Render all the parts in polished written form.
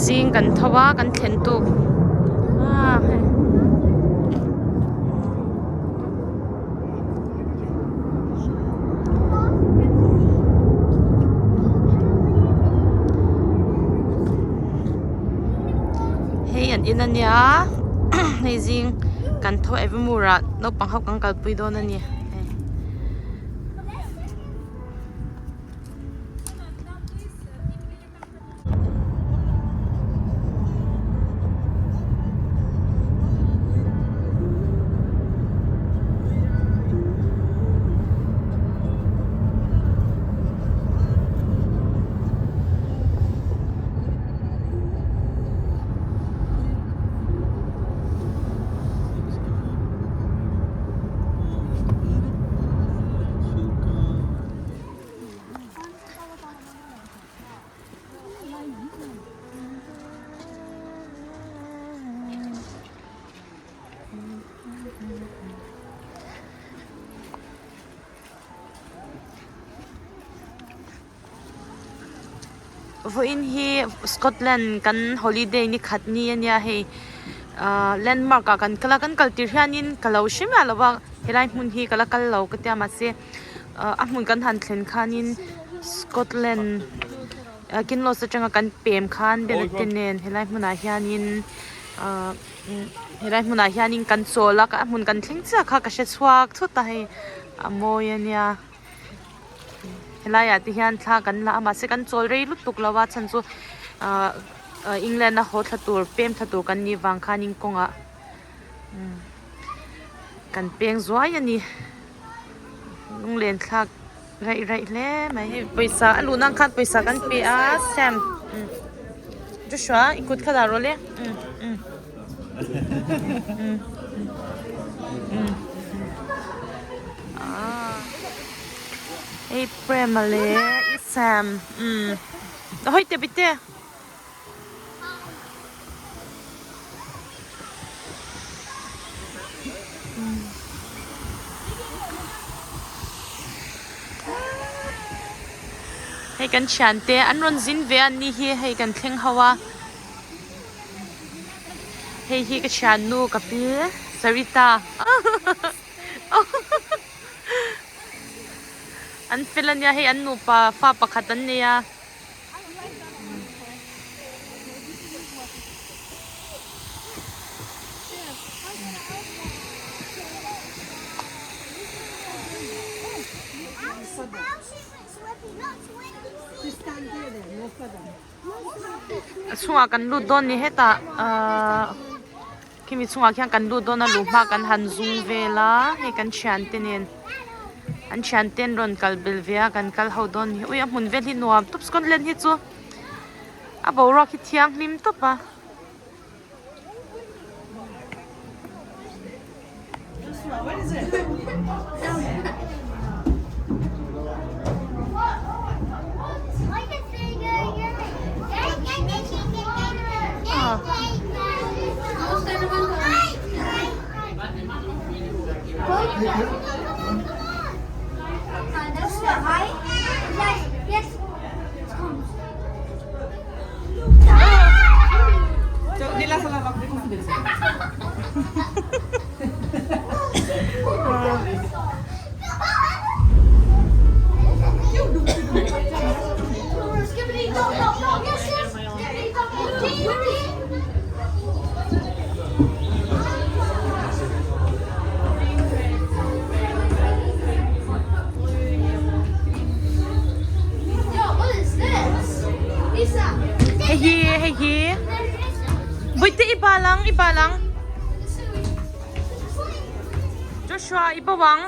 zing kan tho a kan thlen tuk ah hei. Hei an in ania hei zing kan tho Evermore ah naupang ho kan kalpui dawn a ni. Vawiin hi Scotland kan holiday ni khat ni a nia hei ahh landmark ah kan kal a kan kal tirh hianin ka lo hre miah lo va helai hmun hi ka la kal lo ka tia mahse ahh a hmun kan han thlen khanin Scotland Kinloss atanga kan pem khan bena te nen helai hmunah hianin ahh helai hmunah hianin kan chawl a a hmun kan thleng chiah kha ka hre chhuak thut a hei a mawi a nia. Helaiah te hian thla kan la a mahse kan chawl rei lutuk lo a chhan chu ahh England a haw thla tur pem thla tur kan nih vang khanin kawngah kan peng zuai a ni lunglen thlak raih raih hle mai hei pawisa a luh nan khan pawisa kan pe a Sam Joshua i kut kha dah rawh le. Hei Prema leh i Sam hawi te bite hei kan thiante an rawn zin ve a ni hi hei kan thleng ho a. Hei hi ka thiannu ka pi Sarita an fel ania hei an nupa fa pakhat an nei a. A chhungah kan lut dawn ni hetah ahh khimi chhungah khian kan lut dawn a luh hma kan han zum vel a hei kan thiante nen an thiante an rawn kal bel ve a kan kal ho dawn ni ui a hmun vel hi nuam tawp Scotland hi chu a boruak hi thianghlim tawp a. Hei hi hei hi Buite i bal ang i bal ang Joshua i bo ang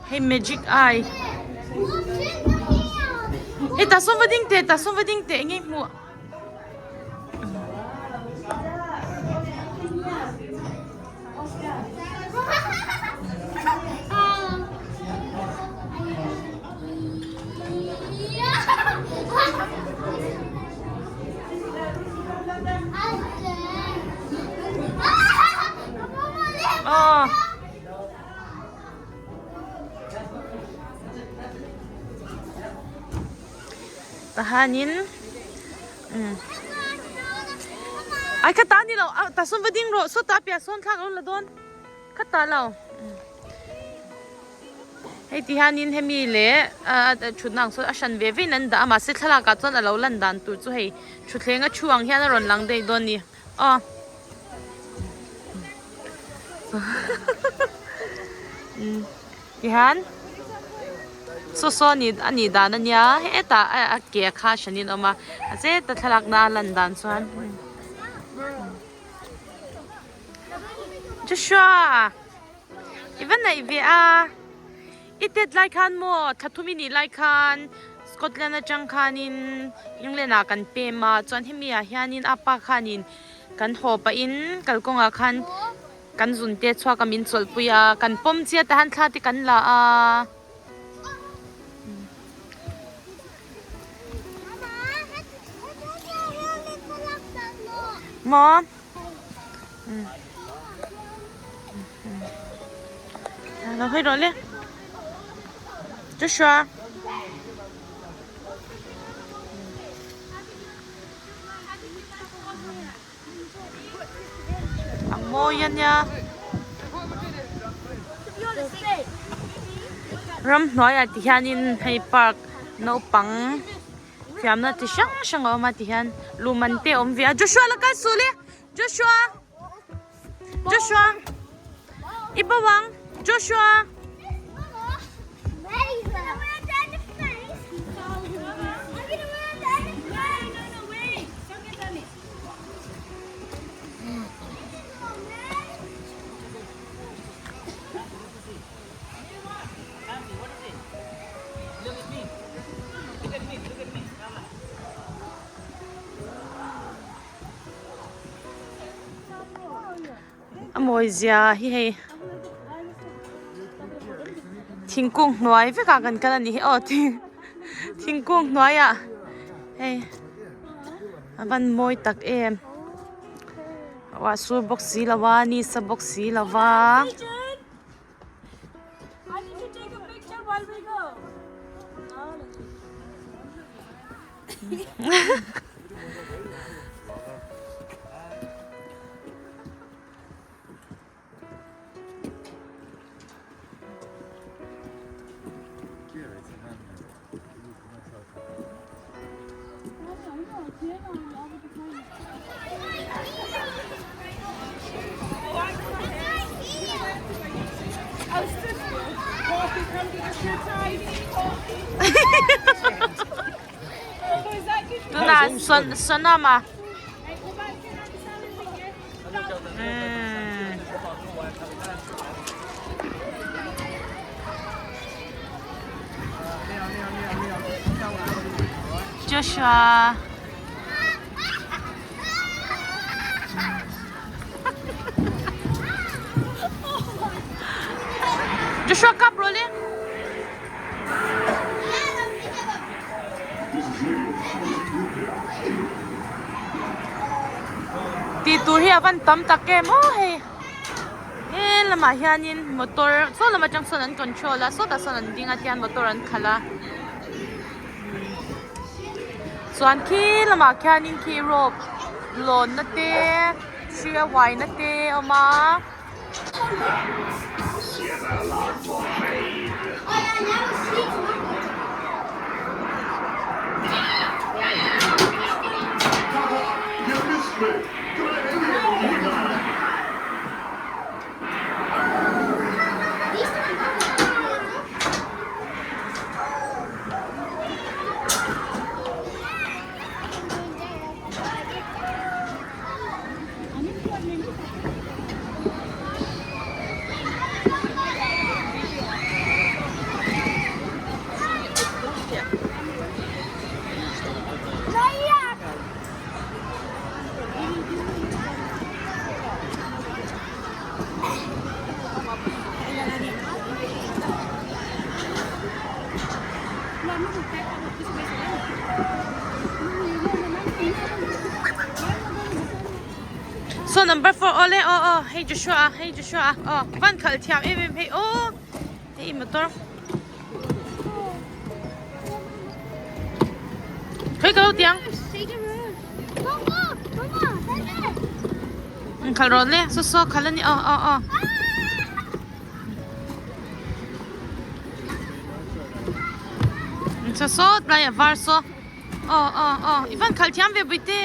Hei magic eye Hei tah sawn va ding teh tah sawn va ding teh enge i hmuh. Aw. Tahanin umm ai kha ta ni lo ah tah sawn va ding rawh sawtah a piah sawn thlak a lo la dawn kha ta lo hei ti hianin hemi leh ah thutna ang sawn a hran ve vein an dah a mahse thlalak ah chuan a lo lan dan tur chu hei thutthleng a thu ang hian a rawn lang daih dawn a ni aw. Tihian saw saw ni a nih dan a nia hetah a ke kha hranin a awm a a zeta thlalak na a lan dan chuan Joshua i va neih ve a i tet lai khan maw thla thum i nih lai khan Scotland atang khanin England ah kan pem a chuan hemi ah hianin a pa khanin kan haw pahin kalkawngah khan. Kan zun te chhuak a min chawlhpui a, kan pawm chiat a han thla te kan la a. Maw? Lo hawi rawh le. Joshua. A mawi a nia ramhnuaiah ti hianin hei park naupang fiamna chi hrang hrang a awm a ti hian luman te a awm ve a Joshua la kal suh le Joshua Joshua i bo ang Joshua. A mawi zia hi hei thingkung hnuai vek ah kan kal a nih hi aw thingkung hnuai ah hei a van mawi tak em ruah sur bawk si lo a ni sa bawk si lo va. Tunah Sonam a. Joshua. Joshua kap rawh le. Tih tur hi a van tam tak em aw hei he lamah hianin motor saw lam atang sawn an control a sawtah sawn an ding a tihian motor an khalh a chuan khi lamah khianin khi rope lawnna te hri a uaina te a awm a. Saw number 4 awle aw aw hei Joshua a hei Joshua a aw van khalh thiam em em hei aw hei motor. Hei ka lo ti ang. Khalh rawh le, saw saw khalh a ni aw aw aw. Saw saw tlai a var saw. Aw aw aw i van khalh thiam ve Buite.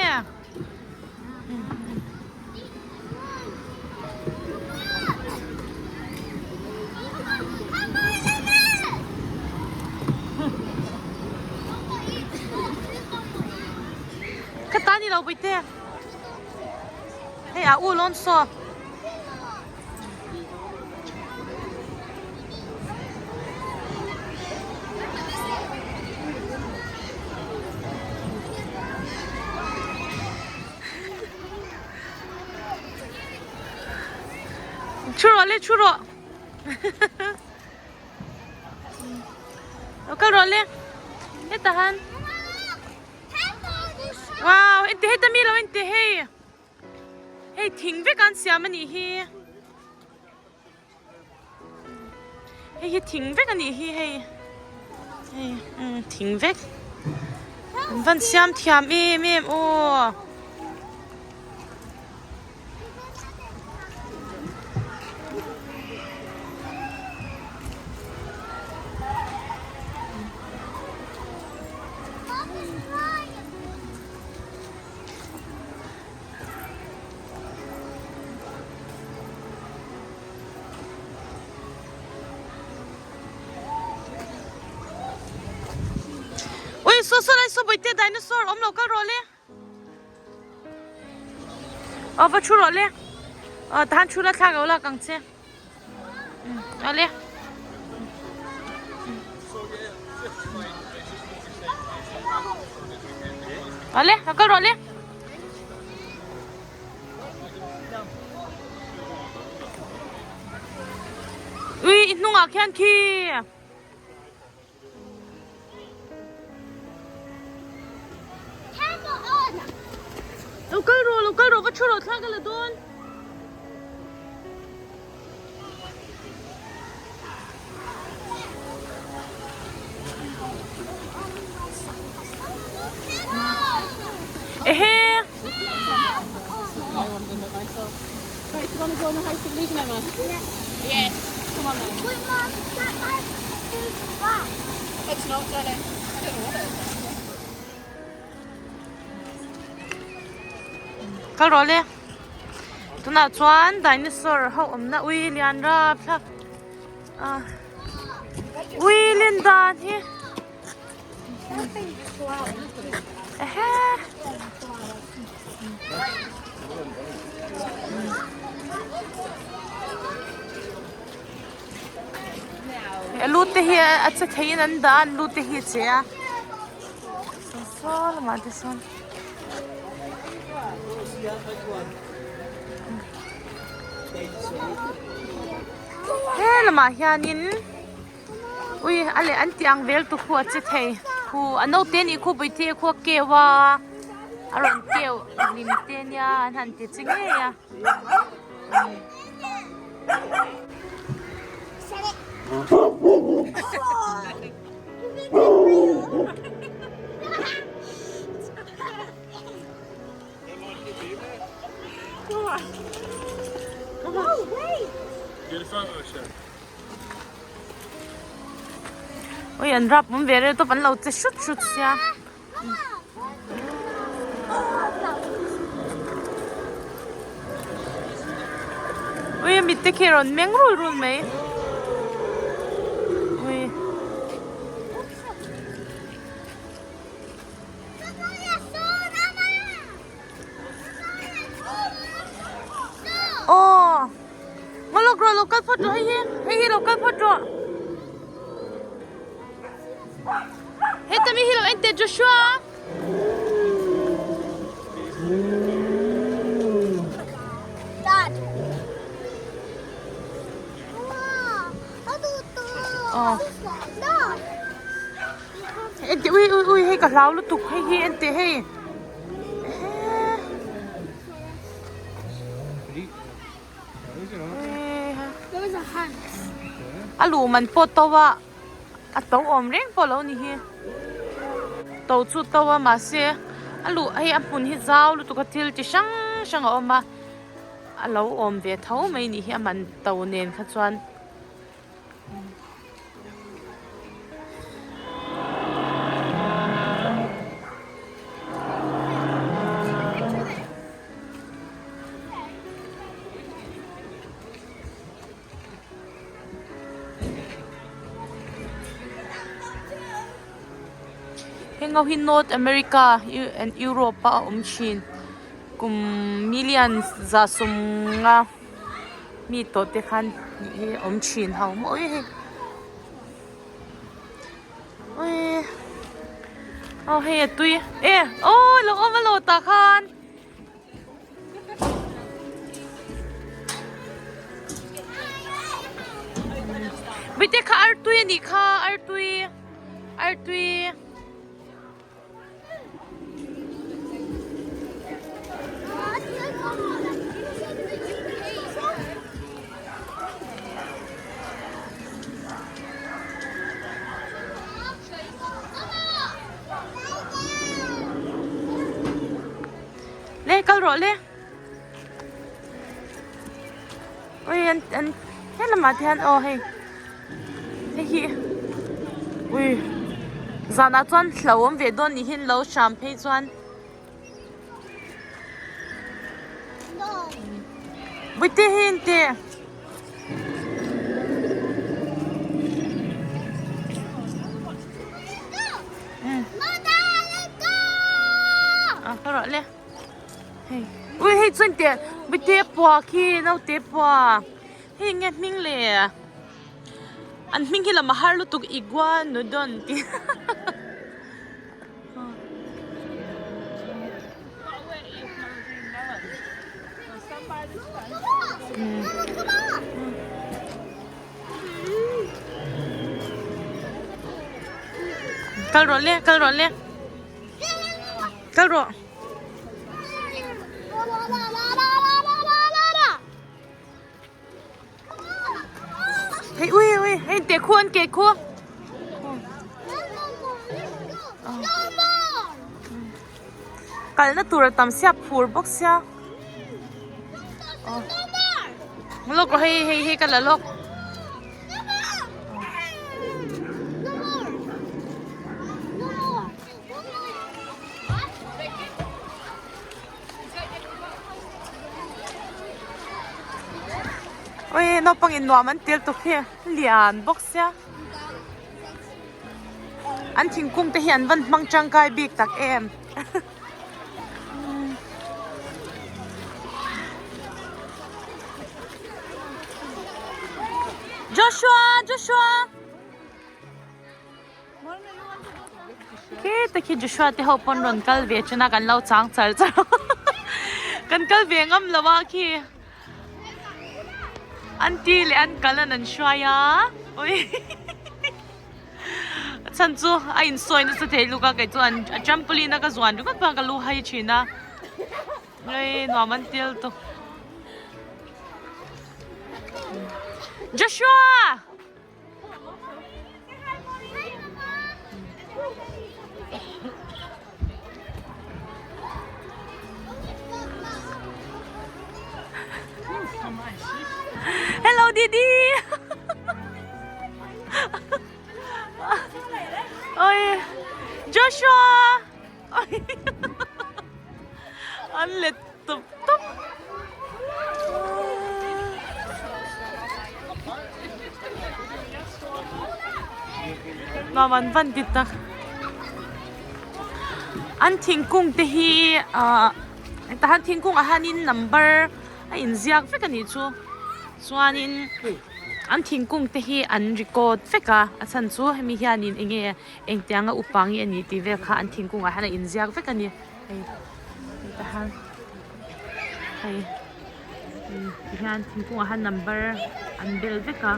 Ka ta ni lo Buite. Hei a u lawn saw. Thu rawh le thu rawh Lo kal rawh le hetah han Wow ente heta mi lo ente hei. Hei thing vek an siam a nih hi hei hi thing vek a nih hi hei hei umm thing vek an van siam thiam em em aw. Ui saw saw lai saw bawihte dinosaur awm lo kal rawh le aw va thu rawh le aw tahan thu la thlak lo lak ang che aw le. Aw le lo kal rawh le. Ui i hnungah khian khi. Lo kal rawh lo kal rawh va thu rawh thla ka la dawn. Ehe. Kal rawh le. Tunah chuan dinosaur ho awmna ui lian rap thlap a ui len dan hi ehe. A lu te hi a che theiin an dah a an lu te hi a che a saw lamah te sawn he lamah hianin ui a leh an tih ang vel tu khu a che thei khu a naute nih khu bawihte khu a keu a a rawn keu hlim te nia an han ti che ngei a. Ui an rap awm ve reuh tawp an lo che hrut hrut sia. Ui a mit te khi a rawn meng rul rul mai. Ui. Aw Ngaw lawk rawh lo kal phawt rawh hei hi hei hi lo kal phawt rawh. Heta mi hi lo en teh Joshua. Dad. Aw. En teh ui ui ui hei ka hlau lutuk hei hi en teh hei. A luh man pawh to a a to awm reng pawh lo ni hi. To chu to a mahse a luh hei a hmun hi zau lutuk a thil chi hrang hrang a awm a a lo awm ve tho mai nih hi a man to nen kha chuan. Heng ho hi North America and Europe a awm thin kum million 150 mi tawh te khan hi awm thin ho mawi hei awii aw hei a tui e aw lo awm a lo tah khan. Mite kha artui a nih kha artui artui. Le kal rawh le ui an an he lamah te hian aw hei hei hi ui zanah chuan hlauhawm ve dawn nih hi an lo hram phei chuan Bawihte hi engti? A ka rawh le. Hei. Ui hei chuan teh bawihte pua khi naute pua. Hei nge hming le. An hming hi lam a har lutuk iguanodon tih. Kal rawh le kal rawh le kal rawh. Hei ui ui hei te khu an ke khu. Kalna tur a tam sia phur bawk sia. Lawk rawh hei hei hei ka la lawk. Ui naupang in nuam an tel tuk hi lian bawk sia an thingkung te hi an van hmang tangkai bik tak em Joshua Joshua Kheta khi Joshua te ho pawn rawn kal ve thin a kan lo chang char char a kan kal ve ngam lo a khi an ti leh an kal an an hruai a ui a chhan chu a insawi nasa thei luk a kei chuan a trampoline a ka zuan ringawt pawh a ka lu hai thin a ui nuam an tel tawp Joshua! Hello Didi. Ôi Joshua. Ôi. An let tup tup. Nuam an van ti tak. An thingkung te hi ah tahan thingkung ah hianin number a inziak vek a nih chu. Chuanin an thingkung te hi an record vek a, a chhan chu hemi hianin eng nge engtianga upa nge a nih tih vel kha an thingkung ah hian a inziak vek a ni. Hei hetah hian hei tihian thingkung ah hian number an bel vek a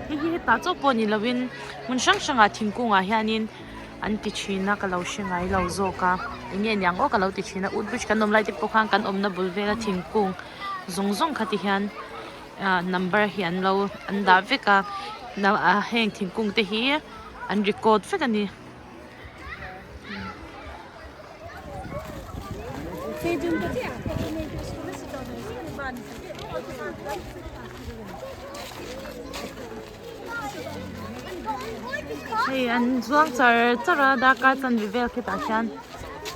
hei hi hetah chauh pawh ni lovin hmun hrang hrangah thingkung ah hianin an ti thin a ka lo hre ngai lo zawk a eng nge niang aw ka lo ti thin a woodbridge kan awm lai te pawh khan kan awmna bul vela thingkung zawng zawng kha ti hian ah number hi an lo an dah vek a heng thingkung te hi an record vek a ni. Hei an zuang char char a darkar chanve vel khitah hian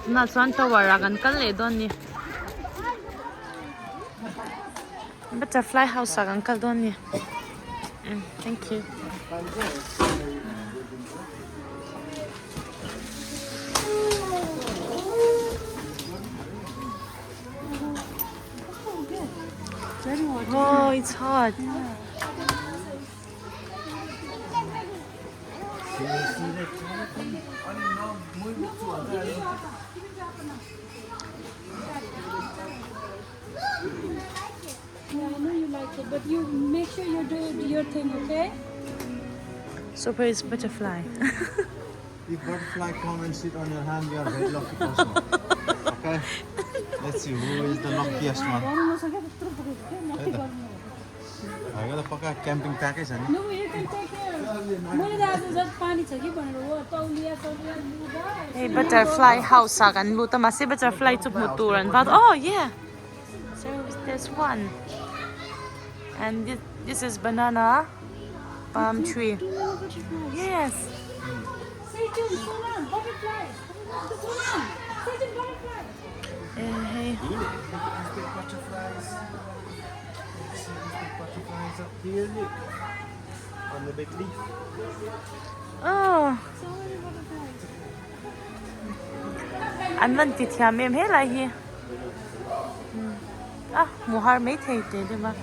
tunah chuan tower ah kan kal leh dawn a ni butterfly house ah kan kal dawn a ni thank you. Oh, it's hot. Yeah, I know you like it, but you make sure you do your thing, okay? Super is butterfly. If butterfly come and sit on your hand, you are very lucky person. Okay? Let's see who is the luckiest one. होइन त पक्का camping प्याकै छ नि No, you can take care. मैले त आज जति पानी छ कि भनेर हो तौलिया तौलिया लुगा Hei butterfly house ah kan lut a mahse butterfly chu hmuh tur an vat oh yeah so there's one and this this is banana palm tree yes eh hei oh an van ti thiam em helai hi a hmuh har maithei teh deuh a.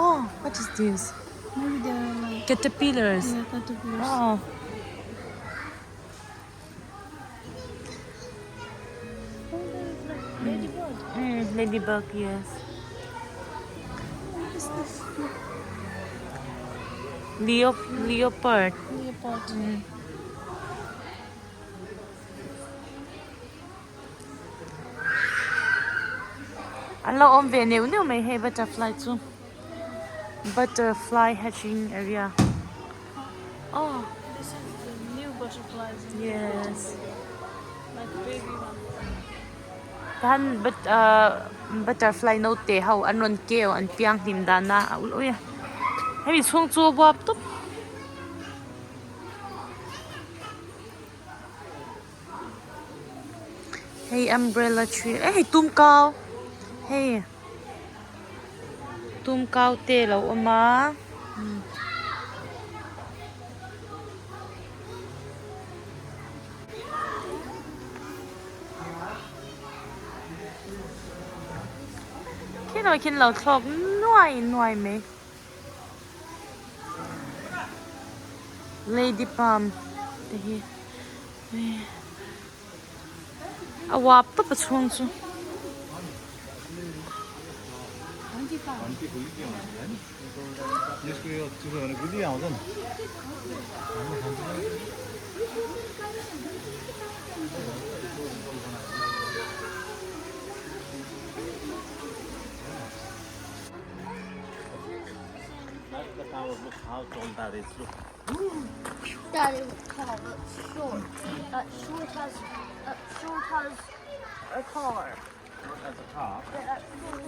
Oh, what is this? Maybe they are like Caterpillars. yeah, caterpillars. Oh. Oh, there is like ladybird. Ladybug, yes. What is this? Leo leopard. Leopard. An lo awm ve neuh neuh mai hei butterfly chu butterfly hatching area oh This is the new butterflies. yes Like baby one. Tahan but ah butterfly naute ho an rawn keu an piang hlim dan a a ulh ui a hemi chhung chu a buap tawp. Hei umbrella tree eh hei tum kau hei tum kau te a lo awm a. Khi lawih khi an lo thlawk nuai nuai mai. Lady palm te hi a uap tawp a chhung chu. Daddy, car that's short. That's short as that's short as a car. Yeah, that's short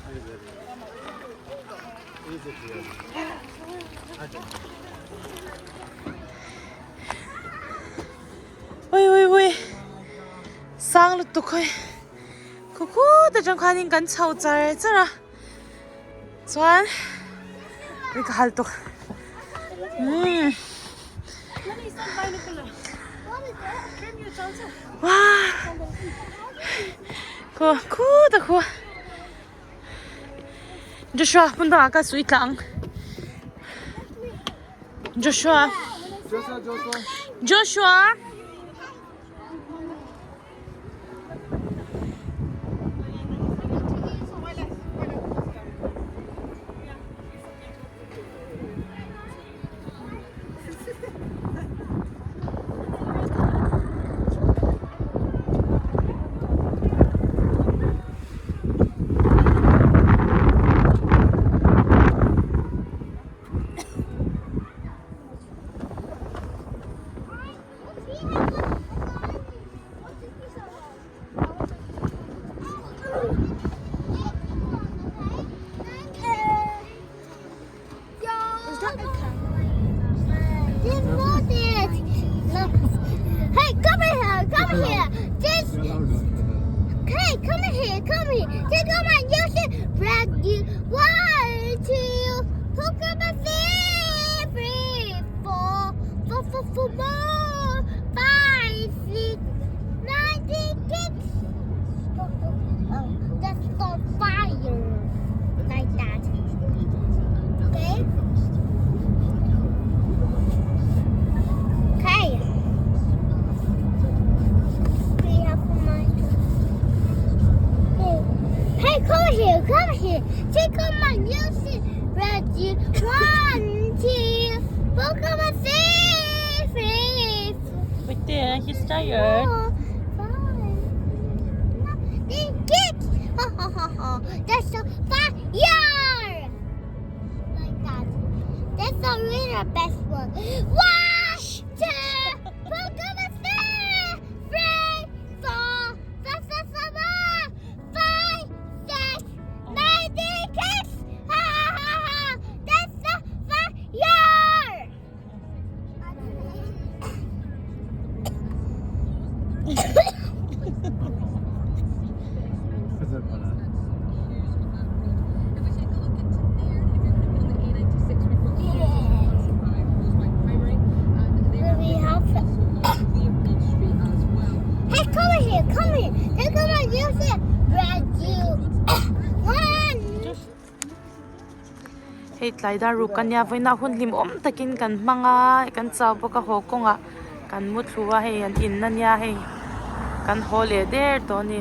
as a car. Ui ui ui sang lutuk hawi khu khut atang khanin kan chho char char a chuan ui ka hal tuk umm wow khu khut a khu Joshua hmun dangah ka suih tlang Joshua Joshua Is that a camera? Hey, come here, come here. This, hey, come here, come here. Take out my Yoshi, brand new. One, two, hook up a three, three, four, four, four, four, four, five, six, nine, six. Oh, that's the fire. Like that. Okay? Okay. We have my. Hey, hey, come here, come here. Take out my music. Ready? One, two, four, come on, three, three, Wait there, he's tired. four, five, nine, six. Ha ha ha ha. That's a fire. Like that. That's the really best one. One, two, four, come on, three, three, four, five, five, five, five, five, six, nine, six. Ha ha ha ha. That's the fire. If we take a look into Nairn, if you're going to be on the A96, we've got Primary and they We have also on Leopold Street as well. Hey, come here, come here. Take out my music. Ready? One. Hei tlai dar ruk ania vawiina hun hlim awm takin kan hmang a kan chau bawk a haw kawngah kan mu thlu a hei an in ania hei kan haw leh der tawh a ni.